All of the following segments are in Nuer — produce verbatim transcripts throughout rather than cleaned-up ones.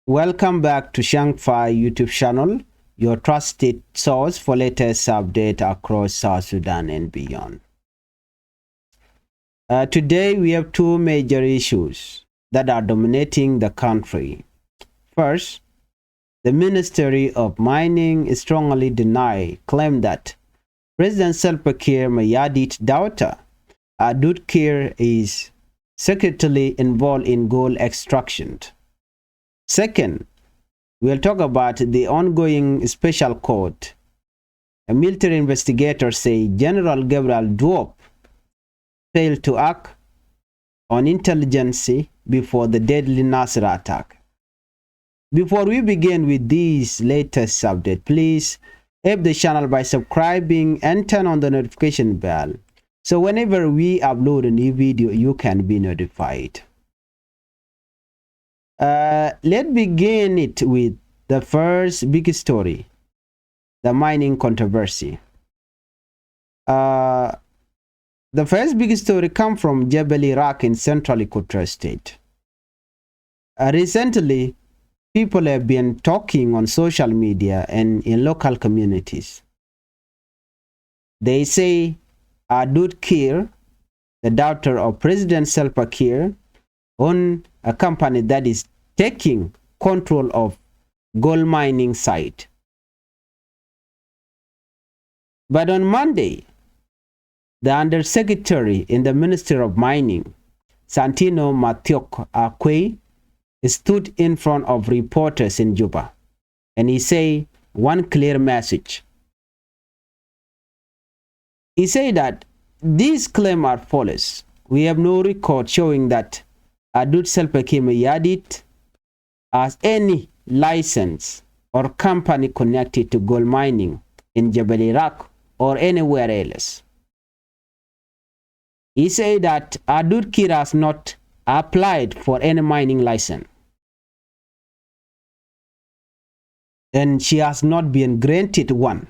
Welcome back to Shangfai YouTube channel, your trusted source for latest update across South Sudan and beyond. Uh, today we have two major issues that are dominating the country. First, the Ministry of Mining strongly deny claim that President Salva Kiir Mayardit daughter, Adut Kiir, is secretly involved in gold extraction. Second, we'll talk about the ongoing special court. A military investigator say General Gabriel Duop failed to act on intelligence before the deadly Nasir attack. Before we begin with this latest update, please help the channel by subscribing and turn on the notification bell. So whenever we upload a new video, you can be notified. Uh, let's begin it with the first big story, the mining controversy. Uh, the first big story come from Jebel Iraq in central Equatoria State. Uh, recently, people have been talking on social media and in local communities. They say Adut Kiir, the daughter of President Salva Kiir, own a company that is taking control of gold mining site. But on Monday, the undersecretary in the Ministry of Mining, Santino Mathiok Akwei, stood in front of reporters in Juba, and he say one clear message. He said that these claims are false. We have no record showing that Adut Salva Kiir Mayardit has any license or company connected to gold mining in Jebel Iraq or anywhere else. He said that Adut Kiir has not applied for any mining license, and she has not been granted one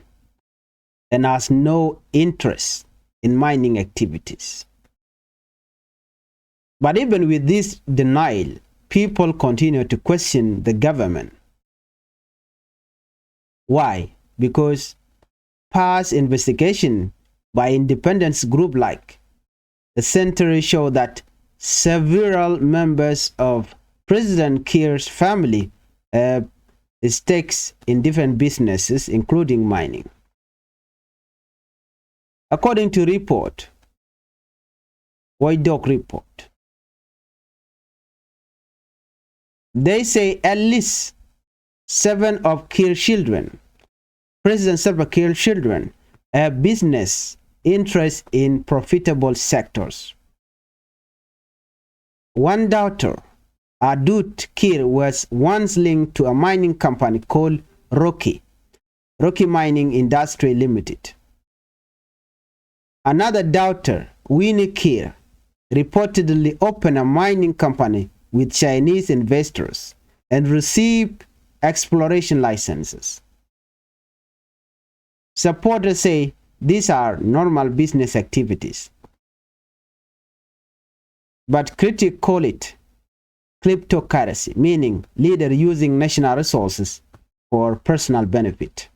and has no interest in mining activities. But even with this denial, people continue to question the government. Why? Because past investigation by independent group like the Sentry show that several members of President Kiir's family have stakes in different businesses, including mining. According to report, Watchdog report, they say at least seven of Kiir children, President Salva Kiir children, have business interest in profitable sectors. One daughter, Adut Kiir, was once linked to a mining company called Rocky, Rocky Mining Industry Limited. Another daughter, Winnie Kiir, reportedly opened a mining company with Chinese investors and received exploration licenses. Supporters say these are normal business activities. But critics call it kleptocracy, meaning leader using national resources for personal benefit.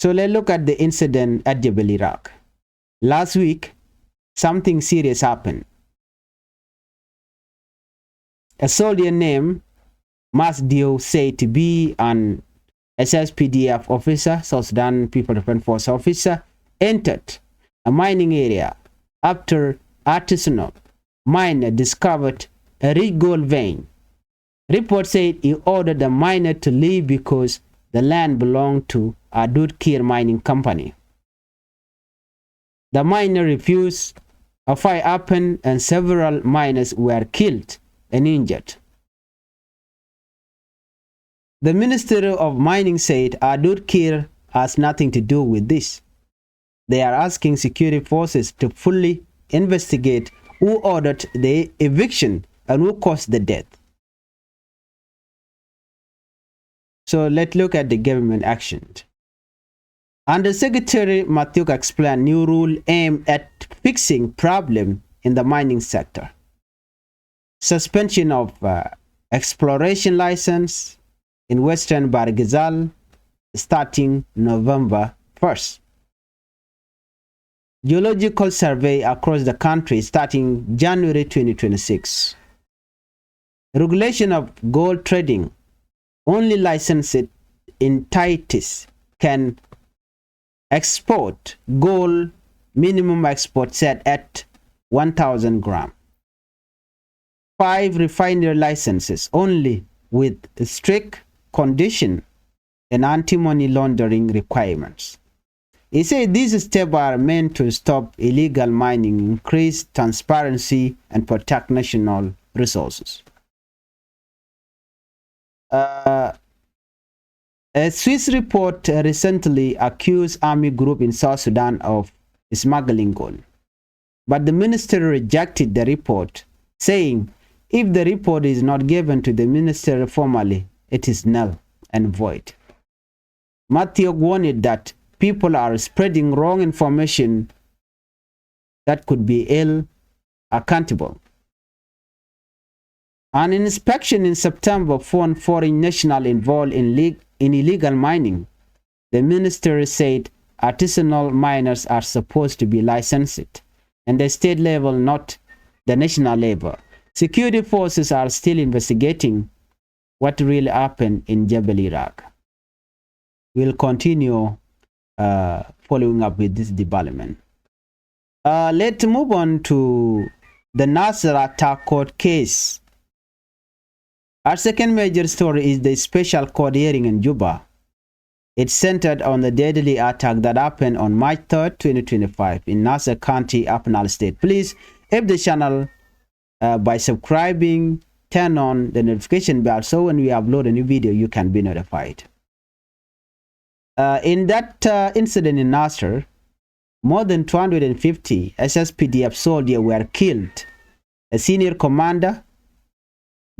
So let's look at the incident at Jebel Iraq. Last week, something serious happened. A soldier named Mas Dio, said to be an S S P D F officer, South Sudan People Defense Force officer, entered a mining area after artisanal miner discovered a rich gold vein. Report said he ordered the miner to leave because the land belonged to Adut Kiir Mining Company. The miner refused. A fire happened and several miners were killed and injured. The Ministry of Mining said Adut Kiir has nothing to do with this. They are asking security forces to fully investigate who ordered the eviction and who caused the death. So let's look at the government action. Undersecretary Mathiok explained new rule aimed at fixing problem in the mining sector. Suspension of, uh, exploration license in Western Bahr el Ghazal starting November first. Geological survey across the country starting January twenty twenty-six. Regulation of gold trading. Only licensed entities can export gold, minimum export set at one thousand gram. Five refinery licenses only with strict condition and anti-money laundering requirements. He said these steps are meant to stop illegal mining, increase transparency, and protect national resources. Uh, a Swiss report, uh, recently accused army group in South Sudan of smuggling gold. But the ministry rejected the report, saying if the report is not given to the ministry formally, it is null and void. Mathiok warned that people are spreading wrong information that could be held accountable. An inspection in September found foreign nationals involved in, le- in illegal mining. The ministry said artisanal miners are supposed to be licensed and the state level, not the national level. Security forces are still investigating what really happened in Jebel Iraq. We'll continue, uh, following up with this development. Uh, let's move on to the Nasir attack court case. Our second major story is the special court hearing in Juba. It centered on the deadly attack that happened on March third, twenty twenty-five in Nasir County, Upper Nile State. Please, if the channel, uh, by subscribing, turn on the notification bell so when we upload a new video, you can be notified. Uh, in that, uh, incident in Nasir, more than two hundred fifty S S P D F soldiers were killed. A senior commander,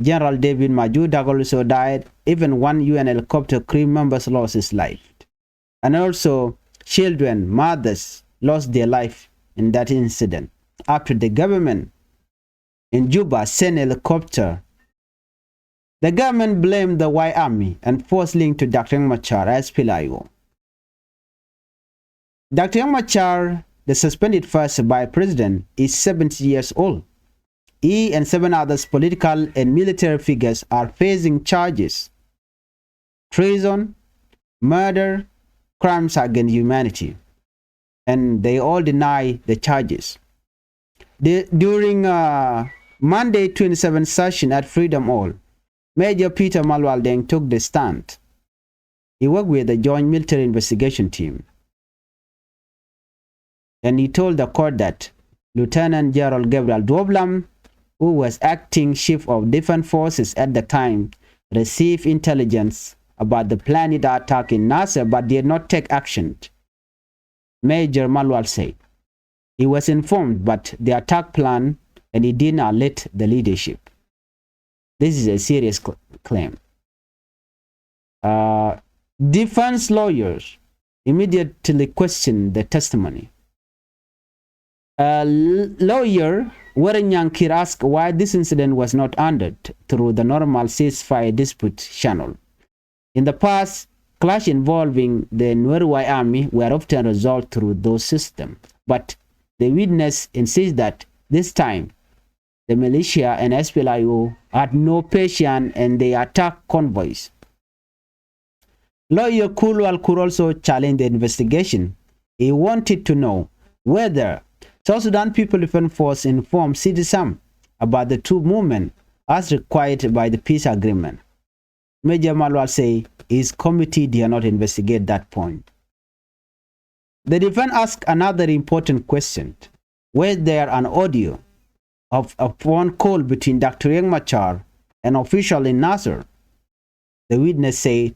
General David Majur Dak, also died. Even one U N helicopter crew members lost his life. And also, children, mothers lost their life in that incident. After the government in Juba sent helicopter, the government blamed the White Army and forced link to Doctor Riek Machar as P L I O. Doctor Riek Machar, the suspended first vice president, is seventy years old. He and seven others political and military figures are facing charges, treason, murder, crimes against humanity. And they all deny the charges. The, during, uh, Monday twenty-seventh session at Freedom Hall, Major Peter Malual Deng took the stand. He worked with the Joint Military Investigation Team. And he told the court that Lieutenant General Gabriel Duop Lam, who was acting chief of defense forces at the time, received intelligence about the planned attack in Nasir but did not take action. Major Malual said he was informed but the attack plan and he didn't alert the leadership. This is a serious cl- claim. Uh, defense lawyers immediately questioned the testimony. Uh, l- lawyer Warren Nyankir asked why this incident was not handled through the normal ceasefire dispute channel. In the past, clash involving the Nuer White Army were often resolved through those systems, but the witness insists that this time the militia and S P L I O had no patience and they attacked convoys. Lawyer Kur Lual Kur also challenged the investigation. He wanted to know whether South Sudan People Defense Force informed CITESAM about the two movements as required by the peace agreement. Major Malual say his committee did not investigate that point. The defense asked another important question. Was there an audio of a phone call between Doctor Riek Machar and official in Nasir? The witness said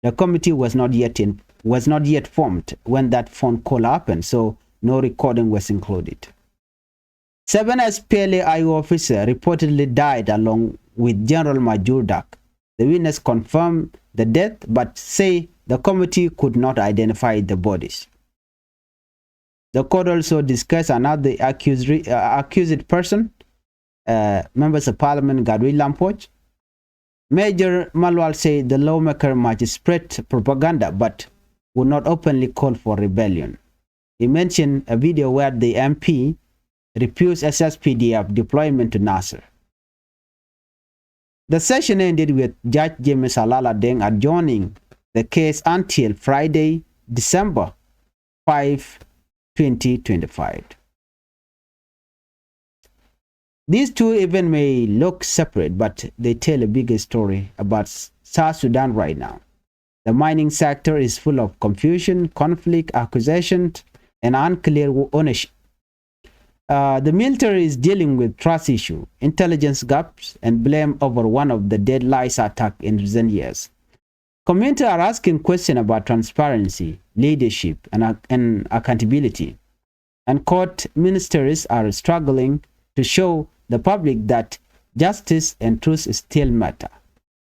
the committee was not yet in, was not yet formed when that phone call happened, so no recording was included. Seven S P L A I O officers reportedly died along with General Majur Dak. The witness confirmed the death but say the committee could not identify the bodies. The court also discussed another accused, uh, accused person, uh, members of parliament Gatwec Lampuɔc. Major Malual said the lawmaker might spread propaganda but would not openly call for rebellion. He mentioned a video where the M P refused S S P D F deployment to Nasir. The session ended with Judge James Alala Deng adjourning the case until Friday, December five, twenty twenty-five. These two events may look separate, but they tell a bigger story about S-, South Sudan right now. The mining sector is full of confusion, conflict, accusations, and unclear wo-, ownership. Uh, the military is dealing with trust issue, intelligence gaps, and blame over one of the deadliest attack in recent years. Community are asking questions about transparency, leadership, and ac-, and accountability. And court ministers are struggling to show the public that justice and truth still matter.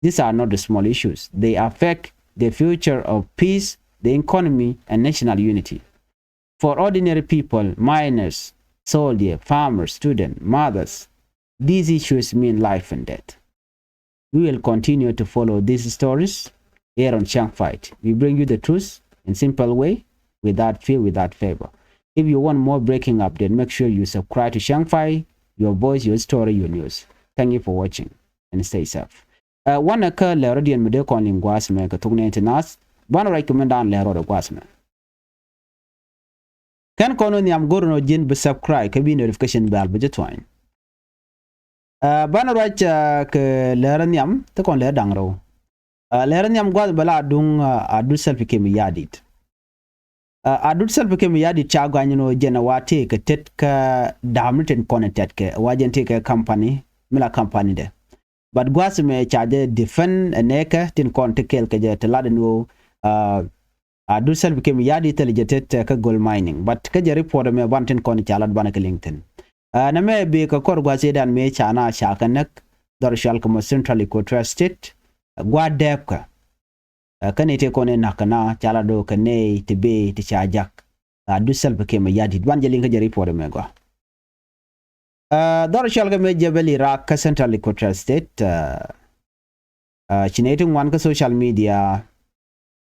These are not small issues. They affect the future of peace, the economy, and national unity. For ordinary people, miners, soldiers, farmers, students, mothers, these issues mean life and death. We will continue to follow these stories here on Chiang Fight. We bring you the truth in simple way, without fear, without favor. If you want more breaking update, make sure you subscribe to Chiang Fight, your voice, your story, your news. Thank you for watching and stay safe. Uh, wanɛ kä lɛr rɔ̱diɛn mi dee kɔn liŋ gua̱a̱th mɛ kɛ thok nɛy ti naath. Banɛ ruac kɛ mɛn daan lɛr rɔ̱dɛ gua̱a̱th mɛ. Kɛn kɔn wä nhiam go̱r nɔ ji̱n bi subscribe kä bi notification bell bi ji̱ tuany. Uh, banɛ ruac, uh, kɛ lɛr nhiam ti kɔn lɛr da̱ŋ rɛw. Uh, lɛr nhiam gua̱a̱th bɛ la duŋ, uh, Adut Salva Kiir Mayardit. Uh, Adut Salva Kiir Mayardit ca gɔany ni ɣöö jɛn ɛ wa tëëkɛ tet kä da̱a̱m ni tin kɔn in tɛtkɛ, ɛ wa jɛn tëëkɛ company mi la company dɛ. But gua̱a̱th mɛ ca jɛ defend ɛ nɛɛkɛ tin kɔn ti kɛɛl kɛ jɛ ti lat ni ɣöö, uh, Adut Salva Kiir Mayardit thilɛ jɛ tet, uh, kä gold mining. But kä jɛ report mɛ ban tin kɔn ca lat banɛ kɛ liŋ thi̱n. Uh, nɛ mɛ bikɛ kɔr gua̱a̱th ëëdan mëë ca na ca kɛ näk dhɔr cual kɛ mɔ Central Equatoria State, uh, gua̱a̱th dɛɛpkɛ. Uh, kä nɛy tëë kɔn ëë na̱k kɛ na ca la do̱o̱k kɛ nɛy ti bëë ti ca jak. Uh, Adut Salva Kiir Mayardit. Ban jɛ liŋ kä jɛ report mɛ gɔaa. Uh, dhɔr cual kɛ mɛ Jebel Iraq kä Central Equatoria State. Uh, uh, ci nɛy ti ŋuan kä social media,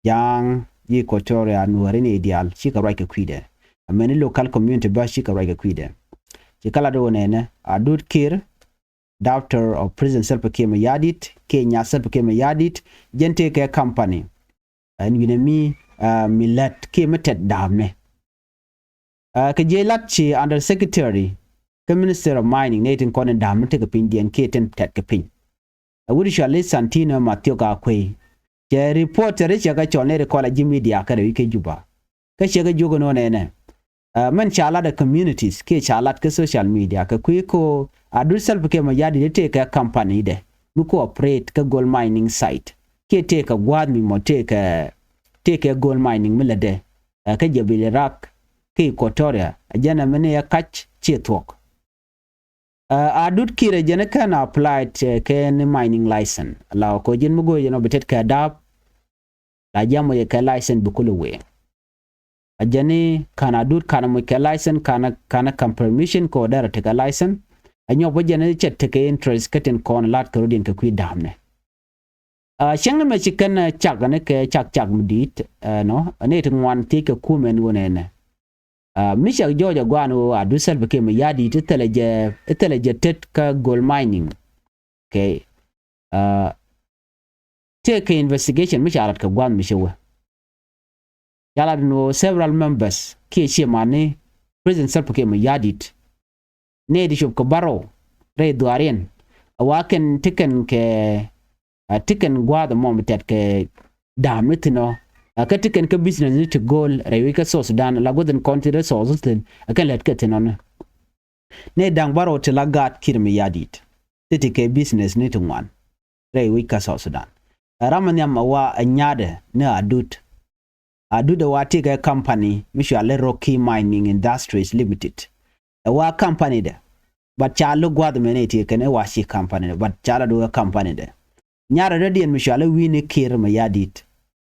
Ja̱a̱ŋ, Equatoria, Nuääri ni diaal cikɛ ruac kɛ kui̱dɛ. Amäni local community bä cikɛ ruac kɛ kui̱dɛ. Ci kä la do̱o̱k nɛnɛ, Adut Kiir, daughter of President Salva Kiir Mayardit, kiɛ nyath Salva Kiir Mayardit, jɛn tëëkɛ company. Ɛn wi̱nɛ mi, uh, mi lät kiɛ mi tɛt da̱a̱mnɛ. Uh, kɛ jiɛc lat ci Under Secretary kä Minister of Mining, nɛy tin kɔn in da̱a̱mnɛ tekɛ pinydiɛn kiɛ tin tɛtkɛ piny. A wut cuali Santino Mathiok Akuei. Cɛ reporter cɛ kɛ cɔl nɛy ti kɔl a ji̱ media kɛ rɛy wi̱c kä Juba. Kä cɛ kɛ jiök ɛn ɣöö nɛnɛ. Uh, mɛn ca lat ɛ communities kiɛ ca lat kä social media kɛ kui̱ ko Adut Salva Kiir Mayardit tëëkɛ company dɛ mi ku operate kä gold mining site kiɛ tëëkɛ gua̱a̱th mi mɔ tëëkɛ, tëëkɛ gold mining mi lätdɛ, uh, kä Jebel Iraq kä Equatoria, a jɛn ɛmɛni ɛ kac ciɛ thuɔ̱k. Uh, Adut Kiir ɛ jɛn ɛ kɛn applied, uh, kɛn mining license. La ko ji̱n mi go̱o̱r jɛn ɔ bi tet kɛ da̱a̱p. La ji̱ amɔ yɛ kɛ license bi kulɛ wee. A jɛn i̱ ka̱n Adut ka̱n amɔ kɛ license, ka̱n, ka̱n ka̱n permission kɛ ɔ dɛr a tekɛ license. A nyɔk bä jɛn i̱ cɛ tekɛ interest kä tin kɔn la̱t kɛ rɔ̱diɛn kɛ kui̱ da̱a̱mnɛ. Uh, cäŋ ni mɛ ci kɛn, uh, cak ni kɛ cak cak mi di̱i̱t, uh, nɔ ni ti ŋuan thiec kɛ kumɛn ɣöö nɛnɛ. Uh, mi cak jɔɔc a guan ɣöö Adut Salva Kiir Mayardit i̱ thilɛ jɛ, i̱ thilɛ jɛ tet kä gold mining. Okay. Uh, tëëkɛ investigation mi ca lat kɛ gua̱a̱th mi cɛ wee. Ca lat ni ɣöö several members kiɛ ciɛ mani President Salva Kiir Mayardit. Nɛy ti cop kɛ bärɔw rɛy dhuaariɛn. A wa kɛn ti kɛn kɛ, a ti kɛn gua̱a̱th ɛmɔ mi tɛt kɛ da̱a̱m ni thi̱n ɔ. A kä ti kɛn kä business ni ti go̱o̱l rɛy wi̱c kä South Sudan la guäth in kɔn ti resources thi̱n. A kɛn lät kɛ thi̱n ɔ ni. Nɛy da̱ŋ bärɔw ti la gaat Kiir Mayardit. Ti ti kɛ business ni ti ŋuan rɛy wi̱c kä South Sudan. Ɛ ram mi nhiam a wa ɛ nyaadɛ ni Adut. Adut ɛ wa tëëkɛ company mi cuali Rocky Mining Industries Limited. Ɛ wa company dɛ. But ca lo̱k gua̱th mɛn i̱ tëëkɛ ni wa ci company dɛ. But ca la do̱o̱k ɛ company dɛ. Nyarɛ dɔ̱diɛn mi cuali Winnie Kiir Mayardit.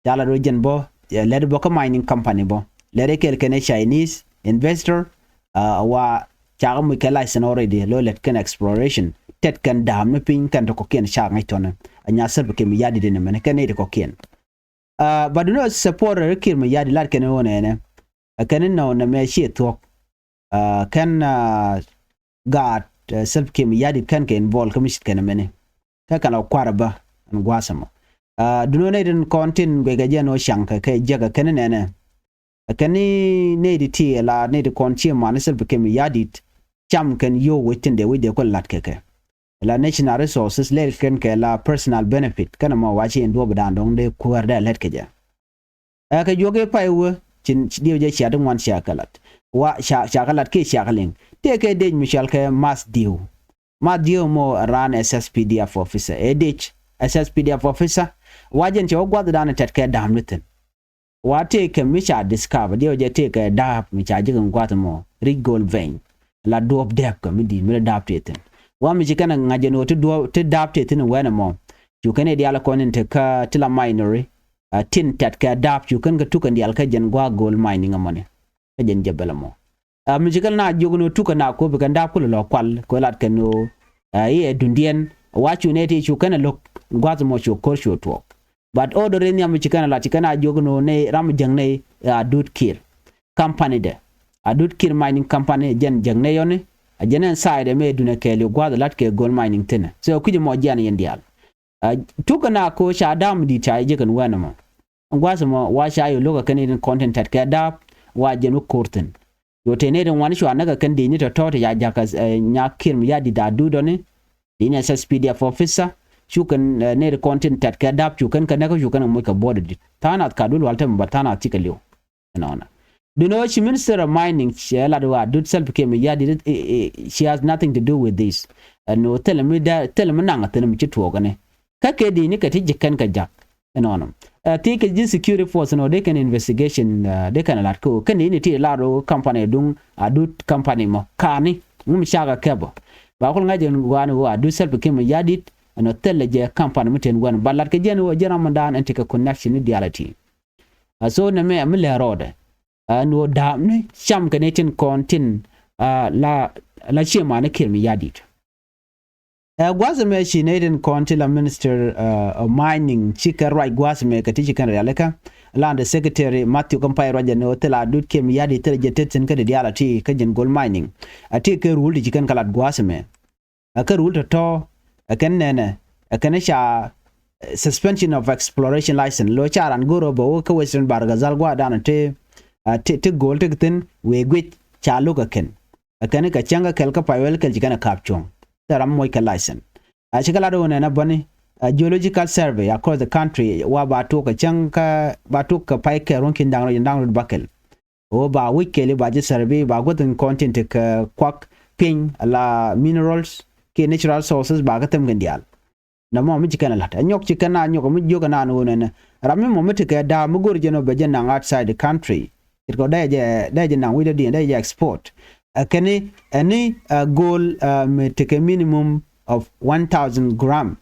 Ca la do̱o̱k jɛn bä, eh, lɛt bä kä mining company bä. Lɛt i̱ kɛl kɛn ɛ Chinese investor, uh, wa Cakɛ muc kɛ license already, lo lɛt kɛn exploration, tɛt kɛn da̱a̱m ni piny kɛn ti kɔ̱kiɛn cakɛ ŋäc tɔnɛ. A nya Salva Kiir Mayardit in mɛn kɛn nɛy ti kɔ̱kiɛn. Ba dunɛ support rɛ Kiir Mayardit lat kɛn ɣöö nɛnɛ. Ɛ kɛn inɔ nɛ mɛ ciɛ thuɔ̱k. Kɛn gaat Salva Kiir Mayardit kɛn kɛ involve kä mi cit kɛn mɛni. Kɛ kɛn la kuarɛ bä ɛn gua̱a̱th ɛmɔ. Dunɛ nɛy tin kɔn tin guɛkɛ jɛ nɔ caŋ kɛ kɛ jiäk ɛ kɛn inɛnɛ. Ɛ kɛn ni nɛy ti ti ɛ la nɛy ti kɔn ciɛ man ni Salva Kiir Mayardit. Cam kɛn yio̱w wec tin dee wec dee kuɛ lat kɛ kɛ. La national resources lɛl kɛn kɛ la personal benefit kɛn mɔ wa ci in duɔ̱ɔ̱p dan dɔ̱ŋ dee kuäär dee lɛt kɛ jɛ. Ɛ kɛ juɔk i̱ pay wee ci diw jɛ cia ti ŋuan cia kɛ lat. Wa cia kɛ lat kiɛ cia kɛ liŋ tëë kɛ dec mi cɔal kɛ Math Diw. Math Diw mɔ ran SSPDF officer ɛ dec SSPDF officer. Wa jɛn cɛ wä guath dan tɛt kɛ da̱a̱m ni thi̱n. Wa tëëkɛ mi ca discover diɛw jɛ tëëkɛ da̱a̱p mi ca ji̱ kɛ gua̱th mɔ ric gold vein. La duɔ̱ɔ̱p dɛɛp kɛ mi di̱i̱t mi la da̱a̱p tëë thi̱n. Wa mi ci kɛn ŋa̱c jɛ ni ɣöö ti duɔ̱ɔ̱p ti da̱a̱p tëë thi̱n wɛnɛ mɔ. Cu kɛn i̱ diaal kɔn in te kä ti la minery. Tin tɛt kɛ da̱a̱p cu kɛn kɛ tuk kɛn diaal kä jɛn gua̱a̱k gold mining ɛmɔni. Kä jɛn jɛ bɛl ɛmɔ. Mi ci kɛn na jiök ni ɣöö tuk kɛn na ko̱pi kɛn da̱a̱p kulɛ lɔ kual kɛ lat kɛn ni ɣöö i̱ ɛ dundiɛn wa cu nɛy ti cu kɛn ɛ lo̱k gua̱th mɔ cu ko̱r cu tuɔɔk. But order in nhiam ci kɛn a lat ci kɛn a jiök ni ɣöö nɛy ram jäŋ nɛy ɛ Adut Kiir company dɛ. Adut Kiir mining company jɛn jäŋ nɛy ɔni. A jɛn ɛn side ɛmɛ dunɛ kɛɛliw gua̱a̱th ɛ la̱t kɛ gold mining thi̱nɛ. So kui̱c ɛmɔ jiɛn yɛn diaal. Tuk kɛ na ko̱ ca da̱a̱m di̱i̱t ca jɛ jiäk ɛn wɛn ɛmɔ. Gua̱a̱th ɛmɔ wa ca yɛ lo̱k ɛ kɛn in kɔn tin tɛt kɛ da̱a̱p wa jɛn wä ko̱r thi̱n. Yo te nɛy ti ŋuan cua näk ɛ kɛn di̱i̱t ni tɔ̱tɔ̱ ti ca jakä nya Kiir mi ya di̱t a duut ɔni. Di̱i̱t ni SSPDF officer cu kɛn nɛy ti kɔn tin tɛt kɛ da̱a̱p cu kɛn kɛ näk cu kɛn kɛ moc kɛ buɔt ɛ di̱t tha̱a̱ŋ nath ka duel wal te mi ba tha̱a̱ŋ nath cikɛ li̱w. Ɛnɔnɔ. Dunɛ ɣöö ci Minister of Mining cɛ lat ɣöö Adut Salva Kiir mi ya di̱t, she has nothing to do with this. Ɛn ɣöö thilɛ mi dee thilɛ mi naŋ a thin mi ci tuɔɔk ɛnɛ. Kä kɛ di̱i̱t ni kɛ ti ji̱ kɛn kɛ jak. Ɛnɔnɔ. Ɛ thiec kɛ ji̱ security force ɛnɔ dee kɛn investigation dee kɛn lat kä ɣöö kɛn di̱i̱t ni ti lar ɣöö company duŋ Adut company mɔ ka̱ni ŋum cakɛ kɛpɔ. Ba kul ŋa̱c ɛn gua̱a̱ni ɣöö Adut Salva Kiir mi ya di̱t ɛnɔ thilɛ jɛ company mi ten wɛn ba lat kɛ jɛn ɣöö jɛn ram mi daan ɛn ti kɛ connection ni diaal a ti. A so nɛ mɛ mi lɛ rɔɔdɛ. Ɛn ɣöö da̱a̱pni cam kɛ ni tin kɔn tin la la cie mani Kiir mi ya di̱t. Ɛ gua̱a̱th ɛmɛ ci nɛy tin kɔn ti la Minister of Mining ci kɛ ruac gua̱a̱th ɛmɛ kɛ ti ci kɛn rialikä. Land Secretary Matthew Kampai ruac ɛn ɣöö thil Adut Kiir mi ya di̱t thil jɛ tet thi̱n kä di diaal a ti kä jɛn gold mining. A ti kɛ rul ti ci kɛn kɛ lat gua̱a̱th ɛmɛ. Ɛ kɛ rul tɔ̱tɔ̱ ɛ kɛn nɛnɛ ɛ kɛn ca suspension of exploration license lo ca ran go̱r ɔ bɛ wä kä Western Bahr el Ghazal gua̱a̱ dan ti ti go̱o̱l ti thi̱n wëë guic ca lo̱k ɛ kɛn. Ɛ kɛn kɛ cäŋ kä kɛl kä pay wɛl kɛl ci kɛn ɛ ka̱p cuɔ̱ŋ. Thil ram moc kɛ license. A ci kɛ lat ɣöö nɛn a bäni a geological survey across the country wa ba tuɔk kɛ cäŋ kä ba tuɔk kɛ pay kɛ ruɔ̱ŋ ki̱n da̱ŋ rɔ da̱ŋ rɔ bakɛl. Ɣöö ba wi̱c kɛɛli ba ji̱ survey ba guäth in kɔn tin tekɛ kuak piny ala minerals kiɛ natural sources ba kä thɛm kɛn diaal. Nɛ mɔ mi ci kɛn a la̱t a nyɔk ci kɛn a nyɔk mi jiök ɛnan ɣöö nɛnɛ ram mi mɔ mi tekɛ da̱a̱ mi go̱r jɛn ɔ bɛ jɛ naŋ outside the country. Ce̱tkɛ dee jɛ dee jɛ naŋ wi̱cdɛ diɛn dee jɛ export. Ɛ kɛn i̱ ɛn i̱ go̱o̱l mi tekɛ minimum of one thousand gram.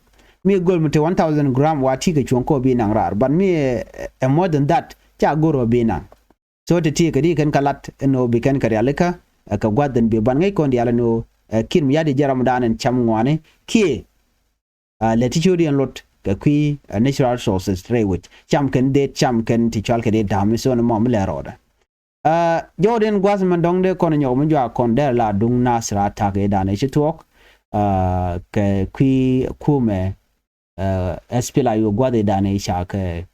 Mi go̱o̱l mi tekɛ one thousand gram wa ti kɛ cuɔ̱ŋ kɔ bi naŋ raar but mi ɛ more than that ca go̱r ɔ bi naŋ. So ti ti kɛ di kɛn ka lat ɛn ɣöö bi kɛn kɛ rialikä ɛ kɛ gua̱th ɛn bi ban ŋäc kɔn diaal ɛn ɣöö ɛ Kiir mi ya di jɛ ram dan ɛn cam ŋuani kiɛ. Lɛ ti ci ɣöö diɛn lot kɛ kui̱ natural resources rɛy wec cam kɛn det cam kɛn ti cual kɛ di da̱a̱m mi so ni mɔ mi lɛ rɔɔdɛ. Jɔwdiɛn gua̱th mɛn dɔ̱ŋ dee kɔn nyɔk mi jɔak kɔn dee la duŋ nath ra tak i̱ dan i̱ ci thuɔɔk kɛ kui̱ kumɛ. SPLA-IO gua̱th i̱ dan i̱ ca kɛ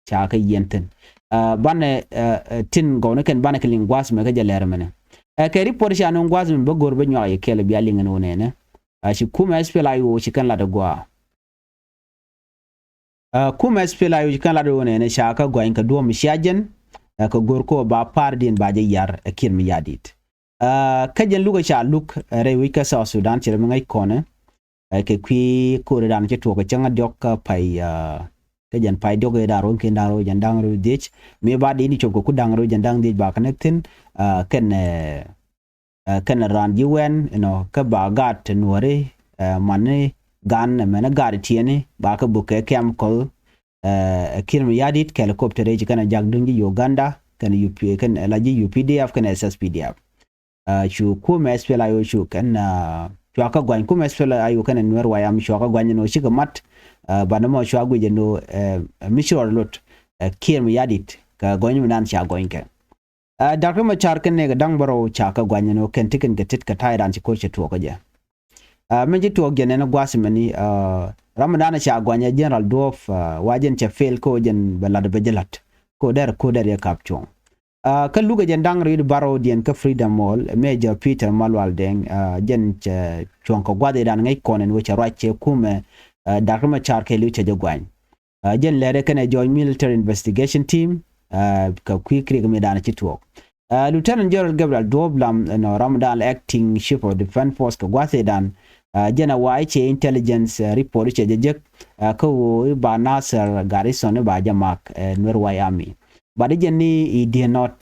ca kɛ yiɛn thi̱n. Banɛ tin gɔwni kɛn banɛ kɛ liŋ gua̱a̱th mɛ kä jɛ lɛr mɛnɛ. Ɛ kɛ report ca nöŋ gua̱a̱th mɛ bä go̱r bä nyuak yɛ kɛl bia liŋ ɛn wä nɛnɛ. Ci kumɛ SPLA-IO ci kɛn lat ɛ gua̱a̱. Kumɛ SPLA-IO ci kɛn lat ɛ wä nɛnɛ ca kɛ gɔany kɛ duɔ̱ɔ̱m cia jɛn. Kɛ go̱r kɔ ba pa̱a̱r diɛn ba jɛ yar ɛ Kiir mi ya̱di̱t. Kä jɛn luk ɛ ca luk rɛy wi̱c kä South Sudan ci rɛ mi ŋäc kɔnɛ. Kɛ kui̱ ko̱ri dan ci tuɔɔk kɛ cäŋ a diɔk kä pay kä jɛn pay diɔk i̱ da̱ŋ rɛw ki̱n da̱ŋ rɛw jɛn da̱ŋ rɛw dhiec. Mi ba di ni cop kɛ ku da̱ŋ rɛw jɛn da̱ŋ dhiec ba kɛ näk thi̱n. Kɛn kɛn raan ji̱ wɛn inɔ kä ba gaat ti nuɔ̱ri mani gan mɛn gaat tiɛni ba kɛ buk kɛ kɛm kɔl. Kiir mi ya̱di̱t kɛ helicopter ci kɛn a jak duŋ ji̱ Uganda kɛn la ji̱ UPDF kɛn SSPDF. Cu kumɛ S P L A I O cu kɛn cua kä guany, kumɛ S P L A I O kɛn Nuɛr White Army cua kä guany ɛn ɣöö cikɛ mat. Banɛ mɔ cua guic ɛn ɣöö mi ci rɔɔdɛ lot Kiir Mayardit kɛ gɔny mi dan ca gɔny kɛ. Dak Riɛk Macar kɛn nɛy kɛ da̱ŋ bärɔw ca kä guany ɛn ɣöö kɛn ti kɛn kɛ tet kɛ ta̱yɛ dan ci ko̱r cɛ tuɔɔk kä jɛ. Min ci tuɔɔk jɛ nɛn gua̱a̱th mɛni ram mi dan ca guany ɛ General Duɔp, wa jɛn cɛ fail kä ɣöö jɛn bɛ la̱t bɛ jɛ la̱t kä ɣöö dɛr ko̱r dɛr yɛ kap cuɔ̱ŋ. Kä lukɛ jɛn da̱ŋ rɛw wi̱cdɛ bärɔwdiɛn kä Freedom Hall, Major Peter Malual Deng, jɛn cɛ cuɔ̱ŋ kɛ gua̱th ëëdan ŋäc kɔn ɛn ɣöö cɛ ruac cɛ kumɛ Dak Riɛk Macar kɛɛliw cɛ jɛ guany. Jɛn lɛrɛ kɛnɛ Joint Military Investigation Team kɛ kui̱ kɛ riɛk mëëdan ci tuɔɔk. Lieutenant General Gabriel Duɔp Lam, ɛnɔ ram dan Acting Chief of Defence Force kɛ gua̱th ëëdan, jɛn a wa i̱ cɛ intelligence report i̱ cɛ jɛ jek kä ɣöö i̱ ba Nasir garrison i̱ ba jɛ mak Nuɛr White Army. But i̱ jɛn ni he did not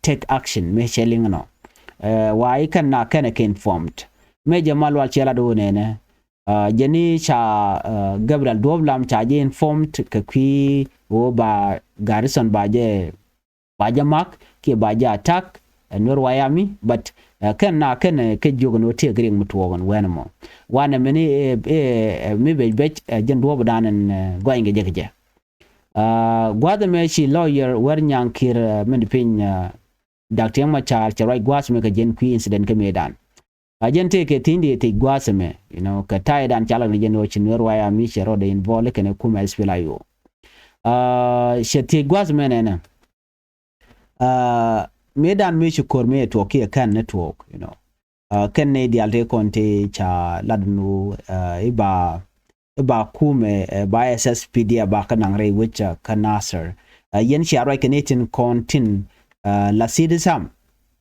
take action mëë cɛ liŋ ɛnɔ. Wa i̱ kɛn na kɛnɛ kɛ informed. Major Malual cɛ lat ɣöö nɛnɛ jɛn ni ca Gabriel Duɔp Lam ca jɛ informed kɛ kui̱ ɣöö ba garrison ba jɛ ba jɛ mak kiɛ ba jɛ attack Nuɛr White Army, but kɛn na kɛn kɛ jiök ɛn ɣöö tëëkɛ riɛk mi tuɔɔk ɛn wɛn ɛmɔ. Wanɛ mɛni mi bec bec jɛn duɔ̱ɔ̱p dan ɛn guany kɛ jɛ kɛ jɛ. Gua̱th ɛmɛ ci lawyer Wɛr Nyaŋ Kiir min piny Dak Riɛk Macar cɛ ruac gua̱a̱th ɛmɛ kɛ jɛn kui̱ incident kä mëëdan. A jɛn tëëkɛ thi̱n dee thiec gua̱a̱th ɛmɛ, you know, kɛ ta̱yɛ dan ca lak ni jɛn ɣöö ci Nuɛr White Army cɛ rɔɔdɛ involve kɛnɛ kumɛ S P L A I O. Cɛ thiec gua̱a̱th ɛmɛ nɛnɛ. Mëëdan mëë ci ko̱r mëë tuɔɔk kiɛ kɛn ni tuɔɔk, you know. Kɛn ni diaal tëë kɔn tëë ca lat nu i̱ ba i̱ ba kumɛ ba S S P D F ba kä naŋ rɛy wec kä Nasir. Yɛn cia ruac kɛ ni tin kɔn tin la city sam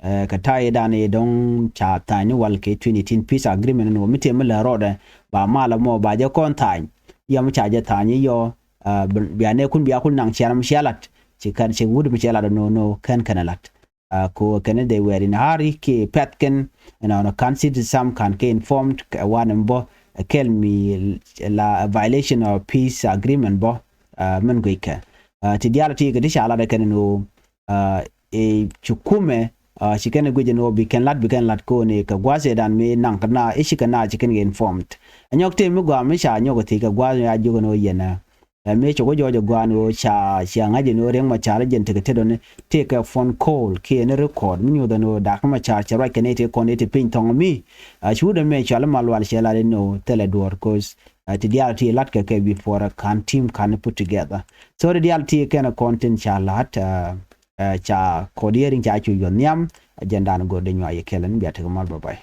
kɛ ta̱yɛ dan i̱ dɔ̱ŋ ca tha̱a̱ny ni wal kɛ twenty eighteen peace agreement ni wä mi tëë mi lɛ rɔɔdɛ ba malɛ mɔ ba jɛ kɔn tha̱a̱ny. Yɛ mi ca jɛ tha̱a̱ny i̱ yɔ bia nɛɛkun bia kul naŋ ciaram cia lat ci kɛn ci wut mi cia lat nɔ nɔ kɛn kɛn lat. Ko kɛn dee wɛɛr in a hurry kiɛ pɛ̈th kɛn ɛn ɔn ka̱n city sam ka̱n kɛ informed kɛ wanɛ mi bä kɛl mi la violation of peace agreement bä. Min guic kɛ ti diaal ti kɛ ti ca lat kɛn ni ɣöö ci kumɛ ci kɛn guic ni ɣöö bi kɛn lat bi kɛn lat ko̱n i̱ kɛ gua̱a̱th ëëdan mi naŋ kɛ na i̱ ci kɛ na ci kɛn kɛ informed. Ɛ nyɔk tëë mi gɔaa mi ca nyɔk ɛ thiec kɛ gua̱a̱th mi a jiök ni ɣöö yɛn ɛ mi ci kɛ wä jɔɔc ɛ gua̱a̱n ɣöö ca cia ŋa̱c ɛn ɣöö Riɛk Macar jɛn tekɛ tetdɔni tëëkɛ phone call kiɛ ni record mi nyuuth ɛn ɣöö Dak Macar cɛ ruac kɛ ni ti kɔn i̱ ti piny thɔŋ mi. Ci wut ɛmɛ cɔal i̱ Malual cɛ lat ɛn ɣöö thilɛ duɔ̱ɔ̱r ko̱th ti diaal ti la̱t kɛ kɛ before ka̱n team ka̱n put together. So ti diaal ti kɛn kɔn tin ca la̱t ca kɔt hearing ca cu yuɔth nhiam. Jɛn dan go̱r dee nyuac yɛ kɛl ɛn bia tekɛ mal, bye bye.